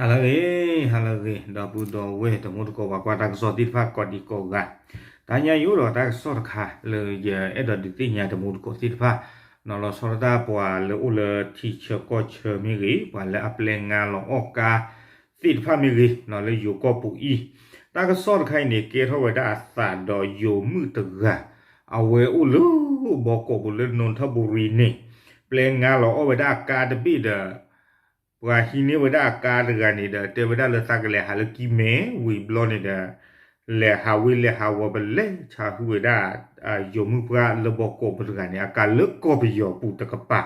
ဟါလၢအဂ့ၤ, ဟါလၢအဂ့ၤ ဒီပုၢ်ဒီဝဲၢ်တံၤသကိး ပှၤကွၢ်တၢ်ကစီၣ်သ့ၣ်တဖၣ်ကိးဒံကိးဂၤ, တနံၤအံၤအိၣ်ဒီးတၢ်ကစီၣ်တခါလၢယအဲၣ်ဒိးဒုးသ့ၣ်ညါတံၤသကိးသ့ၣ်တဖၣ်, နီၢ်လီၤဆီဒၣ်တၢ်ပှၤလၢအိၣ်လၢထံဆၢကီၢ်ဆၢမ့ၢ်ဂ့ၤ, ပှၤလၢအပျဲငါလီၤအီၣ်ကါသ့ၣ်တဖၣ်မ့ၢ်ဂ့ၤ, နီၢ်လၢယိၤကီၢ်ပူၤအံၤ, တၢ်ကစီၣ်တခါအံၤန့ၣ် ကဲထီၣ်ဝဲဒၣ်အသးဒီးယိၤမုၣ်တဂၤ, အဝဲအိၣ်လၢဘီကီးပူၤလၢ Nonthaburi န့ၣ်, ပျဲငါလီၤအီၣ်ဝဲဒၣ်အကါတဘ့ၣ်ဒီး ပှၤဟံးန့ၢ်ဝဲဒၣ်အကါတဂၤန့ၣ်ဒီး တဲဝဲဒၣ်လၢသးကလဲၤဟးလၢကံၢ်မဲ ဝံၤဘျီန့ၣ်ဒီး လဲၤဟးဝ့ၤလဲၤဟးဝီၤ ပလဲၤဆါဟုၣ်ဝဲဒၣ် ယိၤမုၣ်ပှၢ်လၢဘီကီးပူၤတဂၤန့ၣ် အကါလၢကီၢ်ပယီၤပူၤတကပၤ,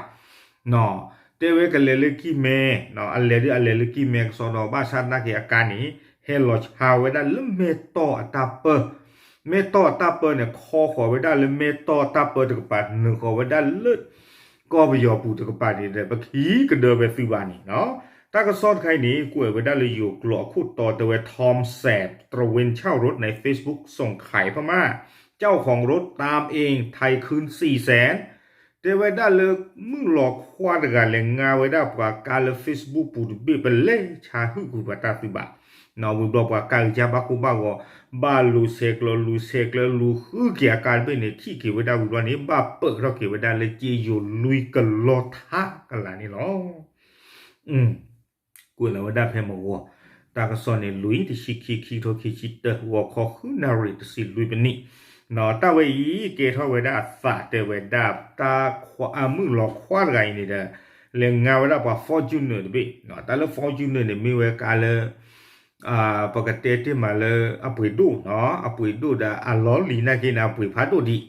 တဲဝဲကလဲၤလၢကံၢ်မဲ, အလဲၤဒုးအလဲၤလၢကံၢ်မဲကစီဒီ ဘၣ်ဆၣ်သနာ်က့အကါန့ၣ် ဟဲလီၤဆါဝဲဒၣ်လၢမဲၢ်တီၢ်အတၢ်ပၢ မဲၢ်တီၢ်အတၢ်ပၢန့ၣ် ခီဃီၤဝဲဒၣ်လၢမဲၢ်တီၢ်တၢ်ပၢတကပၤ နုာ်ဃီၤဝဲဒၣ်လၢ ကီၢ်ပယီၤပူၤတကပၤန့ၣ်ဒီး ပခံကဒၢဝဲသုဘၣ်န့ၣ်လီၤ. တၢ်ကစီၣ်တခါအံၤန့ၣ် ကွဲးဝဲဒၣ်လၢယိၤကျိာ်အခိၣ်တီ တဲဝဲ Tom Sam တြိဝ့ၣ် เช่ารถ ใน Facebook ส่งขายพม่า เจ้าของรถตามเอง ไทยคืนสี่แสน တဲဝဲဒၣ်လၢမုၣ်လီၤခွါတဂၤလဲၤငါဝဲဒၣ်ပှၤကါလၢ Facebook ပူၤတဘ့ၣ် ပလဲၤဆါဟုၣ်ကွံာ်ပှၤတၢ်သုဘၣ်, ဝံၤဘျီပှၤကါကစၢ်ဘၣ်ကိၢ်ဘၣ်ဂီၤ, ဘၣ်လူၤဆဲးကျၢလူၤဆဲးကျၢလူၤဃုက့ၤအကါတဘ့ၣ်န့ၣ် ထံၣ်က့ၤဝဲဒၣ်ဝံၤဘျီန့ၣ် ဘၣ်ပၢၢ်ထီၣ်က့ၤဝဲဒၣ်လၢကၠ့ယိၤလွံၢ်ကလီၢ်ထးကလးန့ၣ်လီၤ. ကွဲးလီၤဝဲဒၣ်ဖဲမုၢ်ဂီၤ, တၢ်ကစီၣ်န့ၣ် လွံၢ်တဆံခံ ခံကထိခံဆံတၢ ဂီၤခီဃုနၣ်ရံၣ်တဆံလွံၢ်မံးနံး, တၢ်ဝဲအံၤ ကဲထီၣ်ဝဲဒၣ်အသးတဲဝဲဒၣ် တၢ်ခွါ မုၣ်လီၤခွါတဂၤအံၤန့ၣ်ဒီး လဲၤငါဝဲဒၣ်ပှၤ Fortuner တဘ့ၣ်, တၢ်လၢ Fortuner န့ၣ် မ့ၢ်ဝဲကါလၢ ပကတဲတ့ၢ်မးလၢအပှ့ၤဒိၣ်နီၤ, အပှ့ၤဒိၣ်ဒီးအလီၢ်လံၤနာ်က့န့ၣ် အပှ့ၤဖးဒိၣ်ဒံး,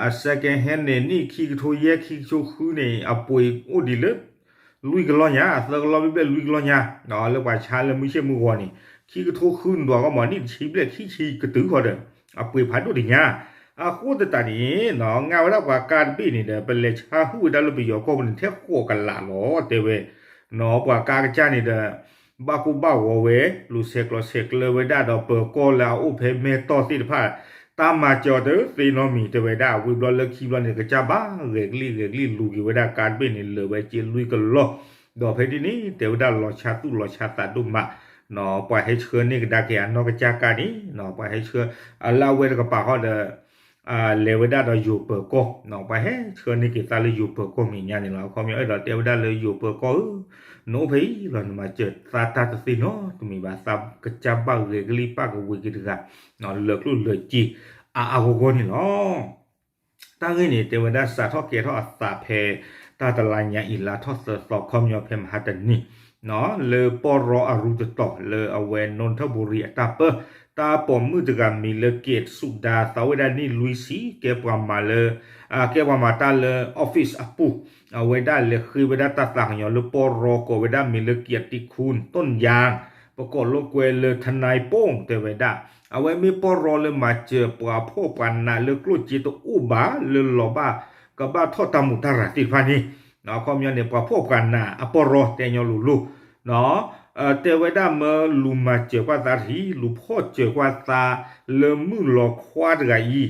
အ second hand န့ၣ် နံၣ်ခံကထိယဲၢ် ခံကထိဃုန့ၣ် အပှ့ၤအိၣ်ဒံးလၢ လွံၢ်ကလီၢ်ညါ, သၢကလီၢ်ဘျဲၣ်ဘျဲၣ် လွံၢ်ကလီၢ်ညါ, လၢပှၤဆါလၢမုၢ်ဆ့ၣ်မုၢ်ဂီၤန့ၣ် ခံကထိဃုန့ၣ်ဒွးကီမး နံၣ်တဆံဘျဲၣ် ခံဆံကတုၤဃီဒီး အပှ့ၤဖးဒိၣ်ဒံးညါ, အဃိသတးန့ၣ် ငါဝဲဒၣ်ပှၤကါတဘ့ၣ်န့ၣ်ဒီး ပလဲၤဆါဟုၣ်ဝဲဒၣ်လၢပယီၤကီၢ်ပူၤန့ၣ် ထဲဃိးကလးလီၤ တဲဝဲ, ပှၤကါကစၢ်န့ၣ်ဒီး ဘၣ်ကိၢ်ဘၣ်ဂီၤဝဲ, လူၤဆဲးကျိးဆဲးကျၢဝဲဒၣ်ဒီး ပၢၤကီၢ်လၢအအိၣ်ဖဲမဲၢ်တီၢ်သ့ၣ်တဖၣ်, တၢ်မၤစၢၤတသ့နီတမံၤ တဲဝဲဒၣ်, ဝံၤဘျီလၢခံဘျီန့ၣ် ကစၢ်ဘၣ်ဂဲၤကလံၣ်ဂဲၤကလံၣ်လူၤက့ၤဝဲဒၣ်ကါတဘ့ၣ်န့ၣ် လၢာ်ဝဲကၠ့လွံၢ်ကလီၢ်, ဒီးဖဲဒ်န့ၣ် တဲဝဲဒၣ် လီၤဆါသူၣ်လီၤဆါသးဒိၣ်မး, ပှၤဟဲဆှၢန့ၢ်ကဒါက့ၤအနီၢ်ကစၢ်ကါန့ၣ် ပှၤဟဲဆှၢ အလၢအဝဲတကပၤဃီဒီး လဲၤဝဲဒၣ်ဒီးယိၤပၢၤကီၢ်, ပှၤဟဲဆှၢန့ၢ်က့ၤသးလၢယိၤပၢၤကီၢ်မဲာ်ညါန့ၣ်လီၤ. အခီပညီအဲၣ်ဒိးတဲဝဲဒၣ်လၢယိၤပၢၤကီၢ်ဧၢ, နအိၣ်ဖဲအံၤလီၤ နမၤစၢၤသးတၢ်တသ့နီတမံၤဘၣ်, သးကစၢ်ဘၣ်ဂဲၤကလံၣ်ပၣ်ကဝ့ၤက့ၤတဂၤ, လၢာ်ကျိၣ်လၢာ်စ့ အါအါဂီၢ်ဂီၢ်န့ၣ်လီၤ. တၢ်ဂ့ၢ်န့ၣ် တဲဝဲဒၣ်စးထီၣ်ကဲထီၣ်အသးဖဲ တၢ်တလါညါအံၤ လါထီၣ်သၢသီ ခီပညီဖဲမဟါတနံၤ လၢပီၢ်ရီအရူတတီၤ လၢအဝဲ Nonthaburi အတၢ်ပၢ, တၢ်ပိာ်မုၣ်တဂၤမံၤလၢ Kate Sudar သးဝဲဒၣ်နံၣ်လွံၢ်ဆံ ကဲပှၤမၤလၢ ကဲပှၤမၤတၢ်လၢ office အပူၤ, အဝဲဒၣ်လဲၤဃ့ဝဲဒၣ်တၢ်သးကညီၤလၢပီၢ်ရီ ကိးဝဲဒၣ်မံၤလၢ Qiatikhun Tongyan, ပကိးလိာ်ကွဲလၢ Thanai Pong တဲဝဲဒၣ်, အဝဲမ့ၢ်ပီၢ်ရီလၢမၤစၢၤပှၤဖှီၣ်ပှၤနးလၢကျိၣ်စ့တအိၣ်ဘၣ် လၢလီၤဘၣ်ကဘၣ်ထီၣ်တၢ်မူးတၢ်ရၤသ့ၣ်တဖၣ်န့ၣ်, အခီပညီန့ၣ် ပှၤဖှီၣ်ပှၤနးအပီၢ်ရီတဲညီလိၤလိၤ တဲဝဲဒၣ်မၢလူၤမၤစၢၤကွၢ်သးတထံၣ် လူၤဖှီၣ်စၢၤကွၢ်သးလၢမုၣ်လီၤခွါတဂၤအံ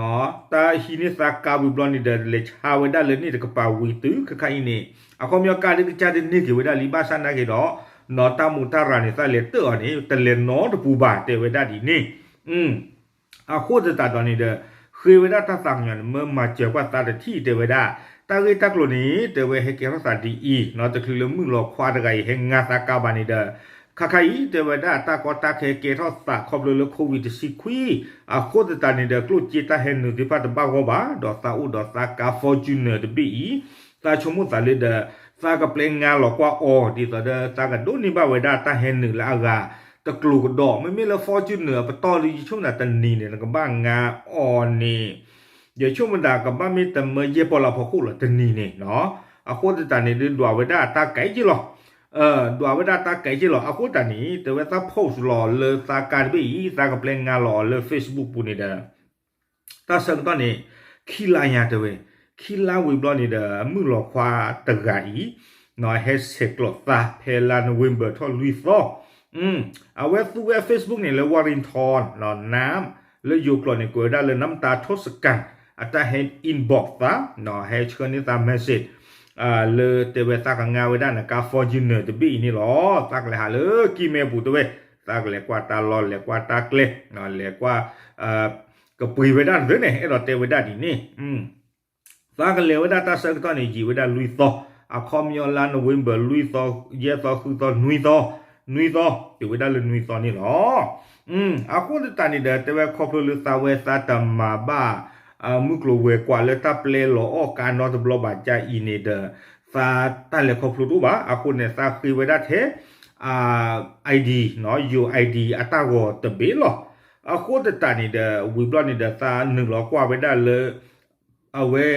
ၤ, တၢ်ဟံးန့ၢ်သးကါဝံၤဘျီန့ၣ်ဒီး လဲၤဆါဝဲဒၣ်လၢန့ၣ်တကပၤဝံၤတုၤခဲခါအံၤန့ၣ်, အခီပညီကါဒ်ကစၢ်ဒ်န့ၢ်က့ၤဝဲဒၣ်လံ ဘၣ်ဆၣ်နာ်က့ၤဒီး နီၢ်တၢ်မူးတၢ်ရၤန့ၣ် သးလဲၤတၢၢ်အီၤန့ၣ် တလဲၤနီတပူၤဘၣ် တဲဝဲဒၣ်ဒ်န့ၣ် အဃိသတးဒီးန့ၣ်ဒီး ဃ့ဝဲဒၣ်တၢ်သးကညီၤန့ၣ် မၢမၤစၢၤကွၢ်သးတထံၣ် တဲဝဲဒၣ်, တၢ်ဂ့ၢ်တၢ်ကျိၤန့ၣ် တဲဝဲဟဲကဲထီၣ်သးဒ်အံၤ, တချုးလၢမုၣ်လီၤခွါတဂၤအံၤ ဟဲငါသးကါဘၣ်န့ၣ်ဒီး, ခါခါအံၤ တဲဝဲဒၣ်တၢ်ကီတၢ်ခဲကဲထီၣ်သးခီဖျိလၢ COVID တဆံခွံ, အဃိသတးန့ၣ်ဒီး ကျိၣ်စ့တၢ်ဟဲနုာ်သ့ၣ်တဖၣ်တဘၣ်ဂီၢ်ဘၣ် ဒီးသးအိၣ်ဒီးသးကါ Fortuner တဘ့ၣ်အံၤ, သးဆိကမိၣ်သးလၢဒီး သးကပျဲငါလီၤကွၢ်အီၤ ဒ်သိးဒီးသးကဒိးန့ၢ်ဘၣ်ဝဲဒၣ်တၢ်ဟဲနုာ်လၢအဂၤ တကျိၤကဒီး, မ့မ့ၢ်လၢ Fortuner အပတီၢ်လၢ ယဆိကမိၣ်သးတနံၤန့ၣ် နကဘၣ်ငါအီၤန့ၣ်, ယဆိကမိၣ်သးကဘၣ်မ့ၢ်တမၢယဲၢ်ပီၢ်လၢဖီခိၣ်လီၤ တနံၤန့ၣ်, အဃိသတးန့ၣ်ဒုးဒွးဝဲဒၣ်တၢ်ကဲက့လီၤ, ဒွးဝဲဒၣ်တၢ်ကဲက့လီၤ. အဃိသတးန့ၣ် တဲဝဲသး post လီၤလၢသးကါတဘ့ၣ်အံၤ သးကပျဲငါလီၤအီၤလၢ Facebook ပူၤန့ၣ်ဒီး တၢ်ဆၢကတီၢ်န့ၣ် ခံလါညါတဲဝဲ, ခံလါဝံၤဘျီန့ၣ်ဒီး မုၣ်လီၤခွါတဂၤအံၤ ဟဲဆဲးကျိးသးဖဲလါ November ထီၣ်လွံၢ်သီ, အဝဲသူဝဲ Facebook န့ၣ်လၢ Warrington နီၢ် နၢမ် လၢယိၤကျိာ်န့ၣ် ကွဲးဝဲဒၣ်လၢ နၢမ်တၢ်ထိၣ်စကၣ် အတၢ်ဟဲ inbox သး, ဟဲဆှၢန့ၢ်သး message လၢတဲဝဲသးကငါဝဲဒၣ်နကါ Fortuner တဘ့ၣ်အံၤန့ၣ်လီၤ. သးကလဲၤဟးလၢကံၢ်မဲပူၤတဲဝဲ, သးကလဲၤကွၢ်တၢ်လီၢ် လဲၤကွၢ်တၢ်ကျဲ, လဲၤကွၢ် ကပှ့ၤဝဲဒၣ်နသ့န့ၣ် အဲၣ်ဒိးတဲဝဲဒၣ်ဒ်န့ၣ် သးကလဲၤဝဲဒၣ်တၢ်ဆၢကတီၢ်န့ၣ် ယံာ်ဝဲဒၣ်လွံၢ်သီ, အခီပညီလါ November လွံၢ်သီ, ယဲၢ်သီ, ဃုသီ, နွံသီ, နွံသီ, တုၤဝဲဒၣ်လၢနွံသီန့ၣ်လီၤ. အဃိသတးန့ၣ်ဒီး တဲဝဲခီဖျိလၢသးဝဲသးတမၤဘၣ် မုၢ်ကျိၤဝဲၤကွာ်လၢတၢ်ပျဲလီၤအီၣ်ကါနီတဘျီဘၣ်ကါအံၤန့ၣ်ဒီး သးတၢ်လဲၤခီဖျိတအိၣ်ဘၣ်. အဃိန့ၣ် သးဃ့ဝဲဒၣ်ထဲ ID, နီၢ် ယိၤ ID အတၢ်ဂီၤတဘ့ၣ်လီၤ. အဃိသတးန့ၣ်ဒီး ဝံၤဘျီန့ၣ်ဒီး သးနုာ်လီၤကွၢ်ဝဲဒၣ်လၢ အဝဲ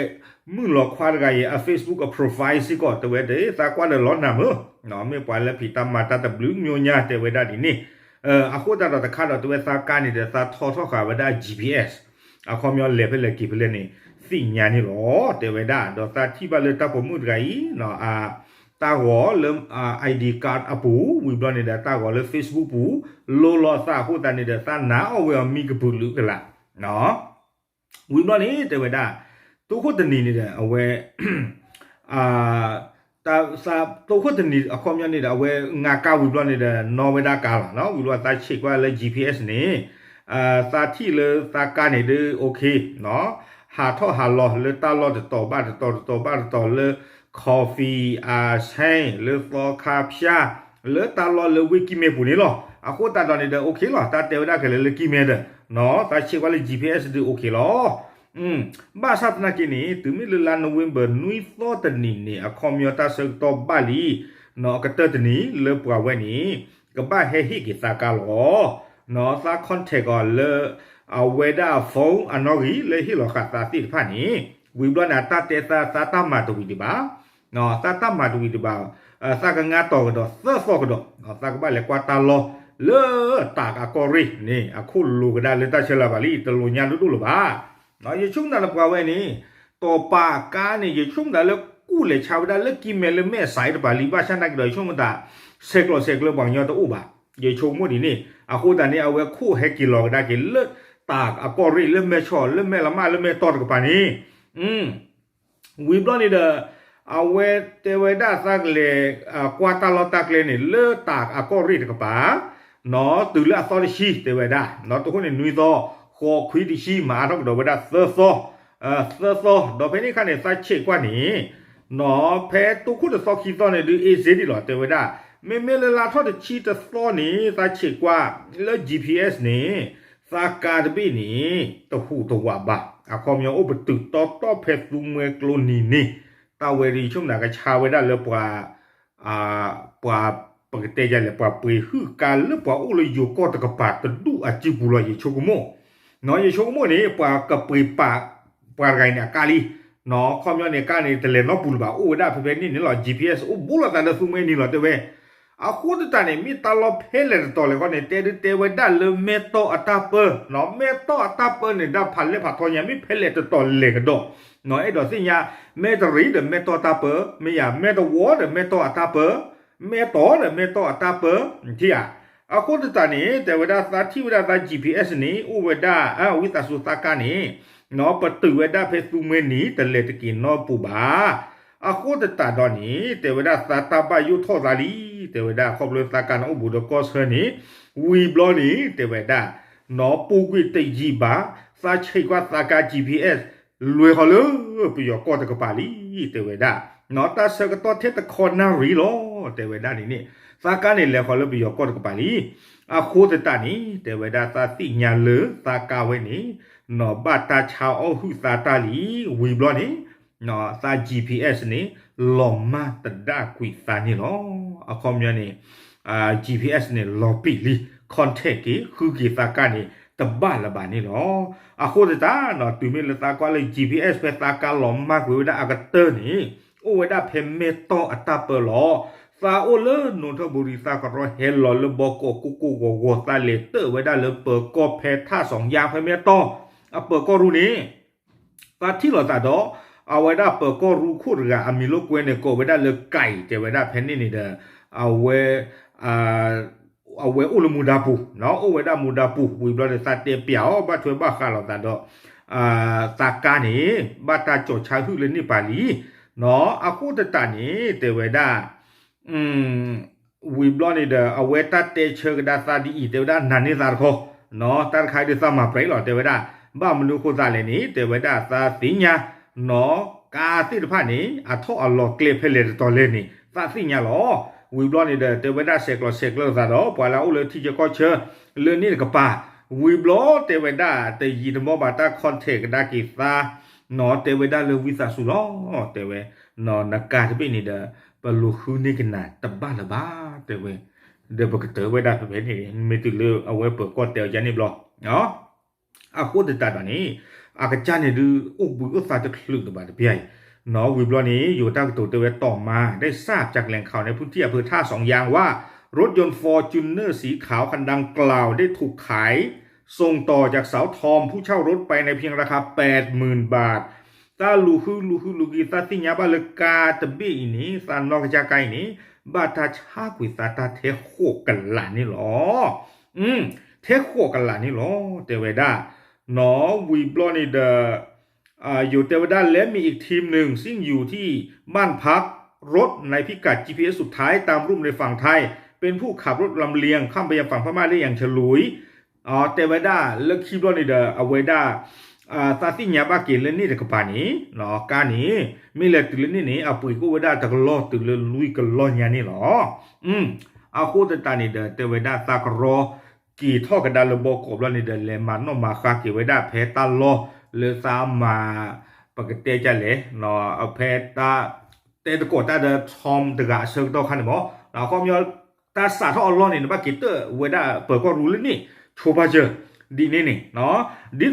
မုၣ်လီၤခွါတဂၤအံၤ အ Facebook အ profile စ့ၢ်ကီး တဲဝဲဒၣ် သးကွၢ်ဒီးလီၤနၤမုၢ်, မ့ၢ်ပှၤလၢဖံးတၢ်မၤတၢ်တဘျုးမၠိညါ တဲဝဲဒၣ်ဒ်န့ၣ်. အဃိသတးဒီးတခါဒီး တဲဝဲသးကါန့ၣ်ဒီး သးထီထီၣ်ဃာ်ဝဲဒၣ် GPS အခီပညီလဲၤဖဲလဲၣ်က့ၤဖဲလဲၣ်န့ၣ် သ့ၣ်ညါန့ၣ်လီၤ တဲဝဲဒၣ်. ဒီးသးထံၣ်ဘၣ်လၢတၢ်ပိာ်မုၣ်တဂၤအံၤ တၢ်ဂီၤလၢ ID card အပူၤ ဝံၤဘျီန့ၣ်ဒီး တၢ်ဂီၤလၢ Facebook ပူၤ လိလီၤသးအဃိသတးန့ၣ်ဒီး သးနာ်အီၣ်ဝဲအီၤမံကပုာ်လုာ်ကလာ် ဝံၤဘျီန့ၣ် တဲဝဲဒၣ် တိခိၣ်တနံၤန့ၣ်ဒီး အဝဲ တိခိၣ်တနံၤအခီပညီန့ၣ်ဒီး အဝဲငါကါဝံၤဘျီန့ၣ်ဒီး နီၣ်ဝဲဒၣ်ကါလီၤ. ဝံၤဘျီသးဆံးကွၢ်လၢ GPS န့ၣ် သးထံၣ်လၢသးကါန့ၣ်ဒုး OK ဟးထီၣ်ဟးလီၤလၢတၢ်လီၢ်တတီၤဘၣ်တတီၤ တတီၤဘၣ်တတီၤလၢ coffee အဆဲ လၢသီခါဖၠၣ် လၢတၢ်လီၢ်လၢဝ့ၢ်ကံၢ်မဲပူၤန့ၣ်လီၤ. အဃိသတးဒီးန့ၣ်ဒီး OK လီၤ တၢ်တဲဝဲဒၣ်ကလဲၤလၢကံၢ်မဲဒီး သးဆံးကွၢ်လၢ GPS ဒုး OK လီၤ. ဘၣ်ဆၣ်သနာ်က့န့ၣ် တုၤမ့ၢ်လၢလါ November နွံသီတနံၤန့ၣ် အခီပညီတၢ်ဆၢကတီၢ်ဘၣ်လံ အကတၢၢ်တနံၤလၢပှၤဝဲန့ၣ် ကဘၣ်ဟဲဟ့ၣ်က့ၤသးကါလီၤ. သး contact အီၤလၢ အဝဲဒၣ် phone အနီၣ်ဂံၢ်လၢဟ့ၣ်လီၤဃာ်သးသ့ၣ်တဖၣ်န့ၣ် ဝံၤဘျီန့ၣ် အတၢ်တဲသး သးတၢ်မၤတဝံၤဒံးဘၣ် သးတၢ်မၤတဝံၤဒံးဘၣ် သးကငါတီၤကဒီးသၢသီကဒီး သးကဘၣ်လဲၤကွၢ်တၢ်လီၢ်လၢတၢ်အကီၢ်ရ့ၣ်န့ၣ် အခိၣ်လိၤကဒါလၢတၢ်ဆၢလၢၤဘၣ်လံ တလိၣ်ညါဒိၣ်ဒိၣ်လၢၤဘၣ်. ယဆိကမိၣ်သးလၢပှၤဝဲန့ၣ် တီၤပာ်ကါန့ၣ် ယဆိကမိၣ်သးလၢကူၣ်လဲၤဆါဝဲဒၣ်လၢကံၢ်မဲလၢမဲၢ်စးတပၤလံ ဘၣ်ဆၣ်နာ်က့ဒီး ယဆိကမိၣ်သး ဆဲးကျိးဆဲးကျၢပှၤကညီတအိၣ်ဘၣ် ယဆိကမိၣ်ဒ်န့ၣ် အဃိသတးန့ၣ် အဝဲခိၣ်ဟဲက့ၤလီၤကဒါက့ၤလၢတၢ်အကီၢ်ရ့ၣ်လၢမဲၢ်ဆီး လၢမဲၢ်လမၢ် လၢမဲၢ်တီၢ်တကပၤန့ၣ် ဝံၤဘျီန့ၣ်ဒီး အဝဲတဲဝဲဒၣ်သးကလဲၤ ကွၢ်တၢ်လီၢ်တၢ်ကျဲန့ၣ် လၢတၢ်အကီၢ်ရ့ၣ်တကပၤ နီၢ် တုၤလၢအသီတဆံတဲဝဲဒၣ် နီၢ် တဃိန့ၣ်နွံသီ ဃိးခွံတဆံ မၤအါထီၣ်ကဒီးဝဲဒၣ်သၢသီ သၢသီ ဒီးဖဲန့ၣ်အခါန့ၣ် သးဆံးကွၢ်န့ၣ် နီၢ် ဖဲတိခိၣ်တသီခံသီန့ၣ်ဒုး အ့စ့ဒံးလီၤ တဲဝဲဒၣ် မ့မ့ၢ်လၢလါထီၣ်တဆံတသီန့ၣ် သးဆံးကွၢ်လၢ GPS န့ၣ် သးကါတဘ့ၣ်န့ၣ် တဟူးတဝးဘၣ် အခီပညီအိၣ်ပတုာ်တီတီၢ်ဖဲသူမှဲကျိနံၤန့ၣ် တၢ်ဝဲဒၣ်ယဆိကမိၣ်သးကဆါဝဲဒၣ်လၢပှၤ ပှၤ ပကတဲယလဲၣ် ပှၤပှ့ၤဟုၣ်ကါလၢပှၤအိၣ်လၢယိၤကီၢ်တကပၤတဒူၣ်အစုပူၤလီၤ ယဆိကမိၣ် နီၢ် ယဆိကမိၣ်န့ၣ် ပှၤကပှ့ၤပာ် ပှၤတဂၤအံၤန့ၣ်အကါလံ နီၢ် အခီပညီန့ၣ် ကါန့ၣ် တလဲၤနီတပူၤလၢၤဘၣ် အိၣ်ဝဲဒၣ်ဖဲဖဲန့ၣ်န့ၣ်လီၤ GPS အိၣ်ဘူးလိာ်သးလၢသူမှဲနံၤလီၤ တဲဝဲ အဃိသတးန့ၣ် မ့ၢ်တၢ်လီၢ်ဖဲလဲၣ်တတီၤလဲၣ်ဃီန့ၣ် တဲဒုးတဲဝဲဒၣ်လၢမဲၢ်တီၢ်အတၢ်ပၢ နီၢ် မဲၢ်တီၢ်အတၢ်ပၢန့ၣ် ဒၣ်ဖးလဲၢ်ဖးထီညါ မ့ၢ်ဖဲလဲၣ်တတီၤလဲၣ်ကဒီး နီၢ် အဲၣ်ဒိးသ့ၣ်ညါ မဲၢ်တရံးဒီး မဲၢ်တီၢ်အတၢ်ပၢ မ့ၢ်ယၤ မဲၢ်တဝီဒီး မဲၢ်တီၢ်အတၢ်ပၢ မဲၢ်တီၢ်ဒီး မဲၢ်တီၢ်အတၢ်ပၢ ထံၣ်ဧါ အဃိသတးန့ၣ် တဲဝဲဒၣ်သးထံၣ်ဝဲဒၣ်သး GPS န့ၣ် အိၣ်ဝဲဒၣ် ဝံသးစူၤသးကါန့ၣ် နီၢ် ပတုာ်ဝဲဒၣ်ဖဲသူမှဲနံၤ တလဲၤတက့ၤနီတပူၤဘၣ် အဃိသတးဒီးန့ၣ် တဲဝဲဒၣ်သးတၢ်ဘၣ်ယိၣ်ထီၣ်သးလံ တဲဝဲဒၣ်ခီဖျိသးကါန့ၣ်အိၣ်ဘူးဒီးကီၢ်ဆၢန့ၣ် ဝံၤဘျီန့ၣ် တဲဝဲဒၣ် နီၢ် ပူၤကွံာ်တယံာ်ဘၣ် သးဆံးကွၢ်သးကါ GPS လဲၤဃီၤလၢပယီၤကီၢ်တကပၤလံ တဲဝဲဒၣ် နီၢ် တၢ်ဆၢကတီၢ်ထဲတခီနၣ်ရံၣ်လီၤ တဲဝဲဒၣ်န့ၣ်န့ၣ် သးကါန့ၣ်လဲၤဃီၤလၢပယီၤကီၢ်တကပၤလံ အဃိသတးန့ၣ် တဲဝဲဒၣ်သးသ့ၣ်ညါလၢသးကါဝဲန့ၣ် နီၢ် ဘၣ်တၢ်ဆါအီၣ်ဟုၣ်သးတၢ်လံ ဝံၤဘျီန့ၣ် သး GPS န့ၣ် လီၤမၢ်တဒၣ်ကွံာ်သးန့ၣ်လီၤ အခီပညီန့ၣ် GPS န့ၣ် လီၤပံာ်လံ contact က့ၤ ဃုက့ၤသးကါန့ၣ် တဘၣ်လၢၤဘၣ်န့ၣ်လီၤ အဃိသတး နီၢ် တုၤမ့ၢ်လၢသးကွၢ်လၢ GPS ဖဲသးကါလီၤမၢ်ကွံာ်ဝဲဒၣ်အကတၢၢ်န့ၣ် အိၣ်ဝဲဒၣ်ဖဲမဲၢ်တီၢ်အတၢ်ပၢလီၤ သးအိၣ်လၢနိထၢၣ်ဘူရံၤ သးကရီဟဲလီၤလၢဘီကီၢ်ကိၢ်ကိၢ်ဂီၤဂီၤ သးလဲၤတၢၢ်ဝဲဒၣ်လၢပၢၤကီၢ်ဖဲထၣ်စီၤယါဖဲမဲၢ်တီၢ် အပၢၤကီၢ်ရူၢ်န့ၣ် သးထံၣ်လိာ်သးဒီး အဝဲဒၣ်ပၢၤကီၢ်ရူၢ်ခိၣ်တဂၤ အမံၤလိာ်ကွဲန့ၣ် ကိးဝဲဒၣ်လၢကၢ်အံၤ တဲဝဲဒၣ်ဖဲန့ၣ်န့ၣ်ဒီး အဝဲ အဝဲအိၣ်လၢမူဒါပူၤ နီၢ် အိၣ်ဝဲဒၣ်မူဒါပူၤ ဝံၤဘျီဒီးသးတဲပျးအီၤ ဘၣ်ထွဲဘၣ်ဃးလိာ်သးဒီး သးကါန့ၣ် ဘၣ်တၢ်ကၠီၤဆါဟုၣ်လၢန့ၣ်ပၤလံ အဃိသတးန့ၣ် တဲဝဲဒၣ် ဝံၤဘျီန့ၣ်ဒီး အဝဲတၢ်တဲဆၢကဒါသးဒ်အံၤ တဲဝဲဒၣ် နာ်န့ၢ်သးတခီ, တၢ်တခါအံၤဒုးသးမၤပြဲးလီၤ တဲဝဲဒၣ်, ဘၣ်မနုၤအဃိသးလဲၣ်န့ၣ် တဲဝဲဒၣ် သးသ့ၣ်ညါ နီၢ်ကါသ့ၣ်တဖၣ်န့ၣ် အထီၣ်အလီၤကျဲဖဲလဲၣ်တတီၤလဲၣ်န့ၣ် သးသ့ၣ်ညါလီၤ. ဝံၤဘျီန့ၣ်ဒီး တဲဝဲဒၣ်ဆဲးကျိးဆဲးကျၢသးဒီး ပှၤလၢအအိၣ်လၢထံဆၢကီၢ်ဆၢ လၢန့ၣ်တကပၤ, ဝံၤဘျီတဲဝဲဒၣ် တယံာ်တမီၢ်ဘၣ် တၢ် contact ကဒါက့ၤသး နီၢ်တဲဝဲဒၣ်လၢဝံသးစူၤလီၤ, တဲဝဲ နီၢ်နကါတဘ့ၣ်န့ၣ်ဒီး ပလူၤဃုန့ၢ်ကနၤတဘၣ်လၢၤဘၣ် တဲဝဲ, ဒီးပကတၢၢ်ဝဲဒၣ်ဖဲဖဲန့ၣ် မ့ၢ်တုၤလၢအဝဲပၢၤကီၢ်တဲအီၤယါန့ၣ်ဘျီ အဃိသတးဒီးန့ၣ် အကစၢ်န့ၣ်ဒုး အိၣ်ဘှံးအိၣ်သါတချုးလၢၤဘၣ်တပျၢ်အံၤ, နီၢ်ဝံၤဘျီန့ၣ် ယိၤတၢ်ကတိၤတဲဝဲတီၢ်မၤ ได้ทราบจากแหล่งข่าวในพื้นที่อำเภอท่าสองยางว่า รถยนต์ฟอร์จูนเนอร์สีขาวคันดังกล่าวได้ถูกขายส่งต่อจากสาวทอมผู้เช่ารถไปในเพียงราคาแปดหมื่นบาท တၢ်လူၤဃုလူၤဃုလူၤက့ၤ သးသ့ၣ်ညါဘၣ်လၢကါတဘ့ၣ်အံၤန့ၣ် သးနီၢ်ကစၢ်ကါအံၤန့ၣ် ဘၣ်တၢ်ဆါကွံာ်သးတၢ်ထဲဃိးကလးန့ၣ်လီၤ. ထဲဃိးကလးန့ၣ်လီၤ တဲဝဲဒၣ်, နီၢ်ဝံၤဘျီန့ၣ်ဒီး ယိၤတဲဝဲဒၣ် และมีอีกทีมหนึ่งซึ่งอยู่ที่บ้านพักรถในพิกัด จีพีเอส สุดท้ายตามรูปในฝั่งไทย เป็นผู้ขับรถลำเลียงข้ามไปยังฝั่งพม่าได้อย่างฉลุย တဲဝဲဒၣ်လၢခံဘျီန့ၣ်ဒီး အဝဲဒၣ် သးသ့ၣ်ညါဘၣ်က့ၤလၢန့ၣ်တကပၤန့ၣ် ကါန့ၣ် မ့ၢ်လဲၤတုၤလၢန့ၣ်န့ၣ် အပှ့ၤကအိၣ်ဝဲဒၣ်တကလီၢ်တုၤလၢလွံၢ်ကလီၢ်ညါန့ၣ်လီၤ. အဃိသတးန့ၣ်ဒီး တဲဝဲဒၣ်သးကရီ က့ၤထီၣ်ကဒါလၢဘီကီးဘျီန့ၣ်ဒီး လဲၤမၤနီၣ်မၤဃါက့ၤဝဲဒၣ်ဖဲတၢ်လီၢ်လၢသးမၤ ပကတဲဒ်လဲၣ် ဖဲတၢ် တဲသကိးတၢ်ဒီး Tom တဂၤအဆၢကတီၢ်ခါန့ၣ်မး အခီပညီ တၢ်စးထီၣ်အလီၢ်န့ၣ် နဘၣ်က့ၤတၢၢ်ဝဲဒၣ်ပၢၤကီၢ်ရူလၢန့ၣ် ဆိပာ်စၢၤ ဒ်န့ၣ်န့ၣ် ဒ်သိးဒီး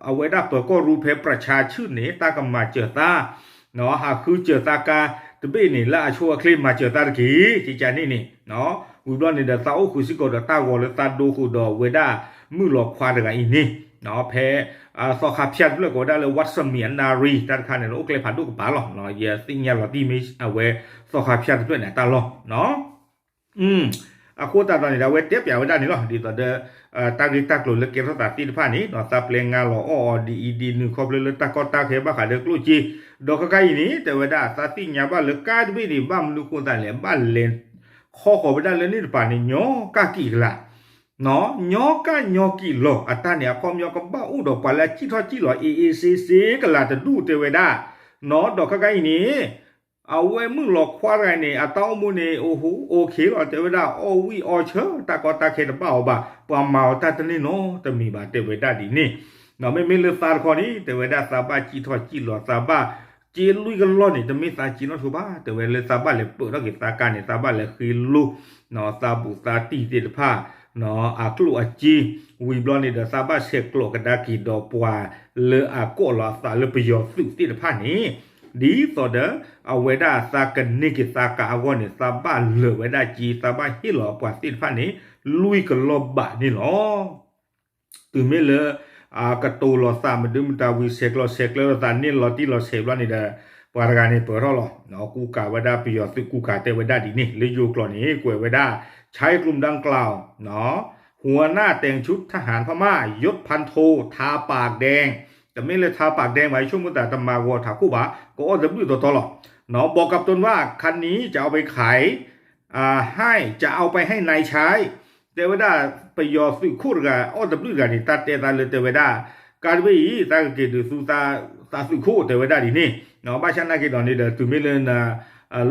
အဝဲဒၣ်ပၢၤကီၢ်ရူဖဲပြၤဆါဆူၣ်န့ၣ် တၢ်ကမၤစၢၤသး ဟးဃုစၢၤသးကါတဘ့ၣ်န့ၣ် လၢအဆိအချ့မၤစၢၤသးတက့ၢ် ကကန့ၣ်န့ၣ် ဝံၤဘျီန့ၣ်ဒီး သးအိၣ်ဃုာ်စ့ၢ်ကီးဒီးတၢ်ဂီၤလၢသးဒိဃုာ်ဒီးဝဲဒၣ်မုၣ်လီၤခွါတဂၤအံၤန့ၣ် ဖဲ သီခါဖၠၣ်တဖျၢၣ်ကိးဝဲဒၣ်လၢ ဝတ်ၢ်စမံၣ်အနၣ်ရံၣ် တၢ်တခါန့ၣ်လၢအိၣ်ကျဲဖးဒိၣ်ကပၤလီၤ. ယသ့ၣ်ညါလီၤတံၢ်မ့ၢ်အဝဲ သီခါဖၠၣ်တဖျၢၣ်န့ၣ် အတၢ်လီၢ် အဃိသတးဒီးန့ၣ်ဒီး အဝဲတဲပျးဝဲဒၣ်န့ၣ်လီၤ. ဒ်သိးဒီး တၢ်ဂ့ၢ်တၢ်ကျိၤလၢကဲထီၣ်သးသ့ၣ်တဖၣ်န့ၣ် သးပျဲငါလီၤအီၣ်အီၤဒ်အံၤဒ်နုၤ ခီဖျိလၢတၢ်ကီတၢ်ခဲဘၣ်ဃးဒီးကျိၣ်စ့ ဒီးခဲခါအံၤန့ၣ် တဲဝဲဒၣ်သးသ့ၣ်ညါဘၣ်လၢကါတဘ့ၣ်န့ၣ် ဘၣ်မနုၤဃိသးလဲၣ် ဘၣ်လဲၤခီဃီၤဝဲဒၣ်လၢန့ၣ်တပၤန့ၣ် ညီကၣ်ကံၣ်ကလး ညီကၣ်ညီကံၣ်လီၤ အတၢ်န့ၣ် အခီပညီကဘၣ်အိၣ်ဒီးပှၤလၢအစံၣ်ထီၣ်စံၣ်လီၤ အ့ၣ်အ့ၣ်စ့စ့ကလးတဒူၣ်တဲဝဲဒၣ် ဒီးခဲခါအံၤန့ၣ် အဝဲမုၣ်လီၤခွါတဂၤန့ၣ် အတၢ်အိၣ်မူန့ၣ် အိၣ်ဟူ okay လီၤ တဲဝဲဒၣ် အီၣ်ဝံၣ်အီဆၢ တၢ်ကီတၢ်ခဲတဘၣ်အီၤဘၣ် ပှၤမၤအီၤတၢ်တန့ၢ်နီတမံၤဘၣ် တဲဝဲဒၣ်ဒ်န့ၣ် မ့မ့ၢ်လၢသးတခီန့ၣ် တဲဝဲဒၣ်သးဘၣ်စံၣ်ထီၣ်စံၣ်လီၤ သးဘၣ်စ့လွံၢ်ကလီၢ်န့ၣ် တမ့ၢ်သးစ့နီတခါဘၣ် တဲဝဲလၢသးဘၣ်လဲၤပၢၢ်ထီၣ်က့ၤသးကါန့ၣ် သးဘၣ်လဲၤဃ့လိ သးဘူးသးတံၢ်သ့ၣ်တဖၣ် အကျိၣ်အစ့ ဝံၤဘျီန့ၣ်ဒီး သးဘၣ်ဆဲးကျိးကဒါက့ၤဒီးပှၤလၢအကိးလီၤအသးလၢပယီၤသုးသ့ၣ်တဖၣ်န့ၣ် ဒ်သိးဒီး အဝဲဒၣ်သးကန့ၢ်က့ၤသးကါအဂီၢ်န့ၣ် သးဘၣ်လၢာ်ဝဲဒၣ်စ့ သးဘၣ်ဟ့ၣ်လီၤပှၤသ့ၣ်တဖၣ်န့ၣ် လွံၢ်ကလီၢ်ဘးန့ၣ်လီၤ. တုၤမ့ၢ်လၢ ကတိၤလီၤသးမဒုမတၤဝံၤ ဆဲးကျိးဆဲးကျၢသးန့ၣ်လီၤတံၢ်လီၤဆဲးဘျီန့ၣ်ဒီး ပှၤတဂၤန့ၣ်ပၢၢ်ထီၣ်လီၤ ကူကၤဝဲဒၣ်ပယီၤသုးကူကၤတဲဝဲဒၣ်ဒ်န့ၣ် လၢယိၤကျိာ်န့ၣ် ကွဲးဝဲဒၣ် ใช้กลุ่มดังกล่าว หัวหน้าแต่งชุดทหารพม่ายศพันโท ทาปากแดง တမ့ၢ်လၢ ทาปากแดง ဘၣ် ဆိကမိၣ်သးတမၤဂီၤထးခိၣ်ဘၣ် ကအီၣ်သဘျုၣ်တီတီလီၤ บอกกับตนว่าคันนี้จะเอาไปขาย ให้จะเอาไปให้นายใช้ တဲဝဲဒၣ် ပယီၤသုးခိၣ်တဂၤ အီၣ်သဘျုၣ်တဂၤန့ၣ် တၢ်တဲသးလၢတဲဝဲဒၣ် ကါတဘ့ၣ်အံၤ သးကက့ၤဒုးသူ သးသုးခိၣ်တဲဝဲဒၣ်ဒ်န့ၣ် ဘၣ်ဆၣ်နာ်က့ၤဒီးန့ၣ်ဒီး တုၤမ့ၢ်လၢန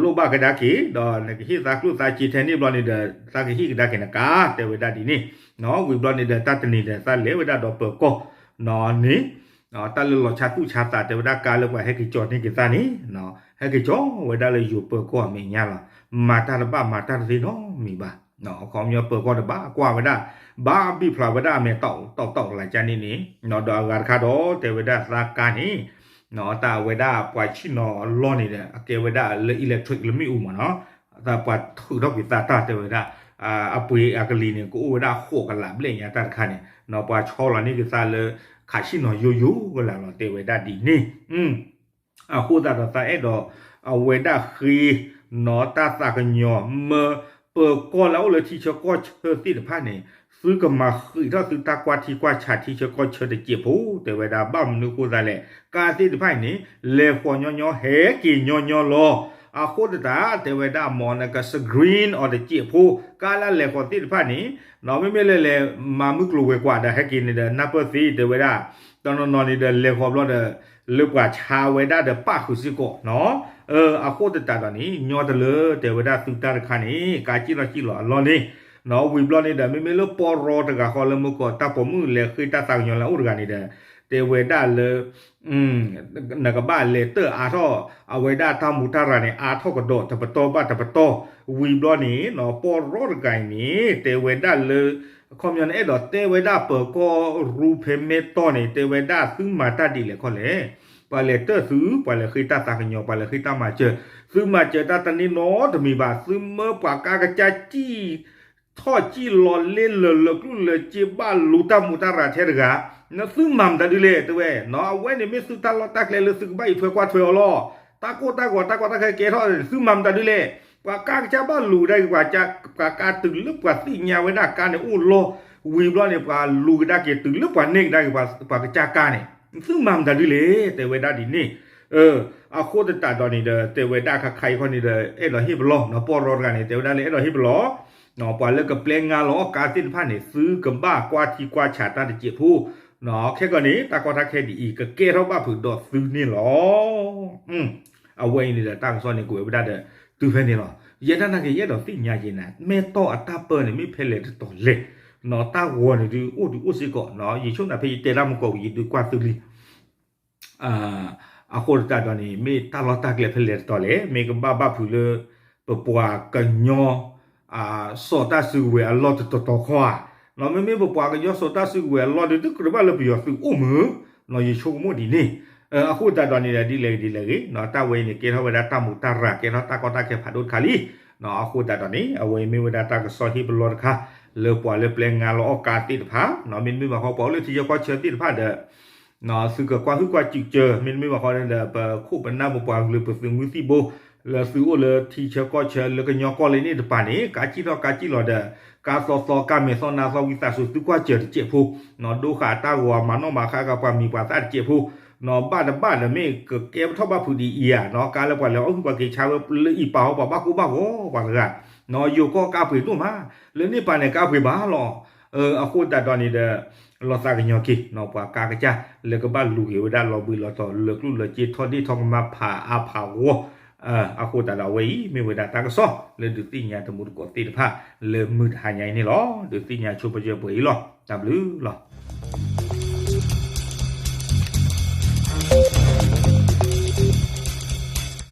လိၣ်ဘၣ်ကဒါက့ၤ ဒီးနကဟ့ၣ်သးကျိၣ်သးစ့ထဲန့ၣ်ဘျီန့ၣ်ဒီး သးကဟ့ၣ်ကဒါက့ၤနကါ တဲဝဲဒၣ်ဒ်န့ၣ် ဝံၤဘျီန့ၣ်ဒီး တၢ်တနံၤဒီး သးလဲၤဝဲဒၣ်ဒီးပၢၤကီၢ် န့ၣ် တၢ်လၢလီၤဆါသူၣ်ဆါသးတဲဝဲဒၣ် ကါလၢပှၤဟဲက့ၤကၠီန့ၢ်က့ၤသးန့ၣ် ဟဲက့ၤကၠီဝဲဒၣ်လၢယိၤပၢၤကီၢ်အမဲာ်ညါလီၤ. မၤတၢ်တဘၣ်မၤတၢ်တသ့နီတမံၤဘၣ်. အခီပညီပၢၤကီၢ်တဘၣ်ကွၢ်ဝဲဒၣ် ဘၣ်ဘံၣ်ဖျါဝဲဒၣ်အမဲာ်တီၢ်တီၢ်တီၢ်လၢကန့ၣ်န့ၣ် ဒီးအဂၤတခါဒီးတဲဝဲဒၣ်သးကါန့ၣ် တၢ်အဝဲဒၣ်ပှၤဆံၣ်နီၤအလီၢ်န့ၣ်ဒီး အကဲဝဲဒၣ်လၢ electric လၢမ့ၣ်အူမးနီၤ သးပှၤထုးထီၣ်က့ၤသးတၢ်တဲဝဲဒၣ် အပှ့ၤအကလံၤန့ၣ် ကအိၣ်ဝဲဒၣ်ဃိးကလးဘျဲၣ်ညါတၢ်တခါန့ၣ် ပှၤဆီလီၤန့ၢ်က့ၤသးလၢ ခးဆံၣ်နီၤယိယိကလးလီၤတဲဝဲဒၣ်ဒ်န့ၣ် အဃိသတးဒီးသးအဲၣ်ဒိး အဝဲဒၣ်ဃ့ နီၢ်တၢ်သးကညီၤ မၢပၢၤကီၢ်လၢအအိၣ်လၢထံဆၢကီၢ်ဆၢသ့ၣ်တဖၣ်န့ၣ် သုကမၤဃံးထီၣ်သုတၢ်ကွၢ်ထံကွၢ်ဆးထံဆၢကီၢ်ဆၢတစဲးဖိ တဲဝဲဒၣ် ဘၣ်မနုၤဃိသးလဲၣ် ကါသ့ၣ်တဖၣ်အံၤန့ၣ် လဲၤဃီၤညီညီ ဟဲက့ၤညီညီလီၤ. အဃိသတး တဲဝဲဒၣ် မ့ၢ်နက screen အီၤတစဲးဖိ ကါလၢလဲၤဃီၤသ့ၣ်တဖၣ်န့ၣ် မ့မ့ၢ်လၢလဲၤမၤမုၢ်ကျိၤဝဲၤကွာ်ဒီး ဟဲက့ၤန့ၣ်ဒီး နၢ်ပၢၢ်သ့ တဲဝဲဒၣ် တနီၤနီၤန့ၣ်ဒီး လဲၤဃီၤဘျီဒီး လၢပှၤဆါဝဲဒၣ်ဒီးပၣ်ဃုာ်စ့ၢ်ကီးနီၤ. အဃိသတးဒီးန့ၣ် ညီတလၢ တဲဝဲဒၣ်သုတၢ်တခါန့ၣ် ကါစံၣ်လီၤစံၣ်လီၤအလီၢ်န့ၣ် ဝံၤဘျီန့ၣ်ဒီး မ့မ့ၢ်လၢပီၢ်ရီတဂၤဃီလၢမုၢ်ကီၢ် တၢ်ပိာ်မုၣ်လဲၤဃ့တၢ်သးကညီၤလၢအအိၣ်တဂၤန့ၣ်ဒီး တဲဝဲဒၣ်လၢ နကဘၣ်လဲၤတၢၢ်အါထီၣ် အဝဲဒၣ်တၢ်မူတၢ်ရၤန့ၣ် အါထီၣ်ကဒီးတပတီၢ်ဘၣ်တပတီၢ် ဝံၤဘျီန့ၣ်နီၤ ပီၢ်ရီတဂၤအံၤန့ၣ် တဲဝဲဒၣ်လၢ ခီပညီန့ၣ် အဲၣ်ဒိးတဲဝဲဒၣ်ပၢၤကီၢ်ရူဖဲမဲၢ်တီၢ်န့ၣ် တဲဝဲဒၣ် သုမၤတၢ်ဒ်လဲၣ်ခီလဲၣ်, ပှၤလဲၤတၢၢ်သု ပှၤလဲၤဃ့တၢ်သးကညီၤ ပှၤလဲၤဃ့တၢ်မၤစၢၤ, သုမၤစၢၤတၢ်တန့ၢ်နီတမံၤဘၣ်, သုမၢပှၤကါကစၢ်စံၣ် ထီၣ်စံၣ်လီၤလ့လၢာ်လၢာ်ကျူၣ်လၢာ်စ့ဘၣ်လူၤတၢ်မူတၢ်ရၤထဲတဂၤ, သုမၤမတၤဒ်လဲၣ် တဲဝဲ, အဝဲန့ၣ်မ့ၢ်သုတၢ်လီၢ်တၢ်ကျဲလၢသုကဘၣ်အံးထွဲကွၢ်ထွဲအီၤလီၤ. တၢ်ကိၢ်တၢ်ဂီၤတၢ်ကီတၢ်ခဲကဲထီၣ်န့ၣ် သုမၤမတၤဒ်လဲၣ်. ပှၤကါကစၢ်ဘၣ်လူၤကဒါက့ၤ ပှၤကါတုၤလၢပှၤသ့ၣ်ညါဝဲဒၣ်ကါန့ၣ်အိၣ်လီၢ်, ဝံၤဘျီန့ၣ် ပှၤလူၤကဒါက့ၤတုၤလၢပှၤန့ၢ်ကဒါက့ၤ ပှၤကစၢ်ကါန့ၣ် သုမၤမတၤဒ်လဲၣ် တဲဝဲဒၣ်ဒ်န့ၣ်. အဃိသတးဒီးန့ၣ်ဒီး တဲဝဲဒၣ်ခါခါအံၤခီန့ၣ်ဒီး အဲၣ်ဒိးဟ့ၣ်ပလီၢ်, ပီၢ်ရီတဂၤန့ၣ် တဲဝဲဒၣ်လၢအဲၣ်ဒိးဟ့ၣ်ပလီၢ် ပှၤလၢကပျဲငါလီၤကါသ့ၣ်တဖၣ်န့ၣ် သုကဘၣ်ကွၢ်ထံကွၢ်ဆးတၢ်တစဲးဖိ, ခဲကီန့ၣ် တၢ်ကီတၢ်ခဲဒ်အံၤ ကကဲထီၣ်ဘၣ်ဖုးဒီးသုန့ၣ်လီၤ. အဝဲအံၤန့ၣ်ဒီးတၢ်ကစီၣ်န့ၣ် ကွဲးဝဲဒၣ်ဒီး တုၤဖဲန့ၣ်လီၤ. ယဲဒၣ်နာ်က့ ယအဲၣ်ဒိးသ့ၣ်ညါက့ၤနၤ မဲၢ်တီၢ်အတၢ်ပၢန့ၣ် မ့ၢ်ဖဲလဲၣ်တတီၤလဲၣ်, တၢ်ဂီၤန့ၣ်ဒုးအိၣ်ဒုးအိၣ်စ့ၢ်ကီး, ယဆိကမိၣ်ဖဲယတဲတၢ်မူကီၢ်ဝံၤ ယဒုးကွၢ်သုလံ အဃိသတးဒီးန့ၣ် မ့ၢ်တၢ်လီၢ်တၢ်ကျဲဖဲလဲၣ်တတီၤလဲၣ်, မ့ၢ်ကဘၣ်ဘၣ်ဖုးလၢ ပပှၤကညီ စီၤတၢ်စုကဝဲၤအလီၢ်တတီၤတီၤခီဧါ, မ့မ့ၢ်ပပှၤကညီစီၤတၢ်စုကဝဲၤအလီၢ်ဒုး တကြၢးဘၣ်လၢပယီၤသုးအိၣ်မုၢ်, ယဆိကမိၣ်ဒ်န့ၣ်. အဃိသတးဒီးန့ၣ်ဒီး ဒ်လဲၣ်ဂ့ၤဒ်လဲၣ်ဂ့ၤ တၢ်ဝဲအံၤန့ၣ် ကဲထီၣ်ဝဲဒၣ်တၢ်မူတၢ်ရၤ ကဲထီၣ်တၢ်ကီတၢ်ခဲဖးဒိၣ်တခါလံ. အဃိသတးဒီးန့ၣ် အဝဲအံၤမ့ၢ်ဝဲဒၣ်တၢ်ကစီၣ်ဟ့ၣ်ပလီၢ်တခါ လၢပှၤလၢပျဲငါလီၤအီၣ်ကါသ့ၣ်တဖၣ်, မ့တမ့ၢ်ဘၣ်ဃီ ပှၤအိၣ်လၢထံဆၢကီၢ်ဆၢသ့ၣ်တဖၣ်ဒီး သုကကွၢ်ဟုၣ်ကွၢ်စူးစၢၤ, မ့တမ့ၢ်ဘၣ်ဃီဒီး ပခိၣ်ပနၢ်ပပှၤကလုာ်ပသုးမုၢ်သံၣ်ဘိ လၢသုအိၣ်လၢထံဆၢကီၢ်ဆၢလၢကညီကီၢ်လ့န့ၣ်တပၤန့ၣ် ကါစံၣ်ထီၣ်ကါစံၣ်လီၤဒီး ကါသီသီကါမဲာ်သီနါသီဝံသးစူၤ သုကွၢ်စၢၤတစဲးဖိ, ဒိဃာ်တၢ်ဂီၤမၤနီၣ်မၤဃါကပှၤမံၤပှၤသၣ်တစဲးဖိ, ဘၣ်တဘၣ်ဒီးမ့ၢ်ကကဲပထီၣ်ဘၣ်ဖုးဒ်အံၤဧါ, ကါလၢပှၤလဲၤအီၣ်ဟုၣ်ပှၤက့ၤဆါဝဲလၢအံၤပာ်ဟီပှၤဘၣ်ကိၢ်ဘၣ်ဂီၤပှၤတဂၤ, ယိၤကီၢ်ကါပှ့ၤဒိၣ်မး, လၢန့ၣ်ပၤန့ၣ်ကါပှ့ၤဘၣ်လီၤ. အဃိသတးဒီးန့ၣ်ဒီး လီၤသးကညီၤက့ၤ ပှၤကါကစၢ်လၢကဘၣ်လူၤက့ၤဝဲဒၣ်လီၤဘှံးလီၤတီၤ လၢကျူၣ်လၢစ့ထီၣ်ဒ့ၣ်ထီၣ်ကမၣ်ဖးအါဖးဂီၢ်, အဃိသတးဒီးအဝဲအံၤ မ့ၢ်ဝဲဒၣ်တၢ်ကစီၣ် လၢဒုးသ့ၣ်ညါတမူတကိးသ့ၣ်တဖၣ် လၢမုၢ်တဟါညါအံၤန့ၣ်လီၤ. ဒုးသ့ၣ်ညါဆိပာ်စၢၤပှဲၤအံၤလီၤ. တၢ်ဘျုးလီၤ.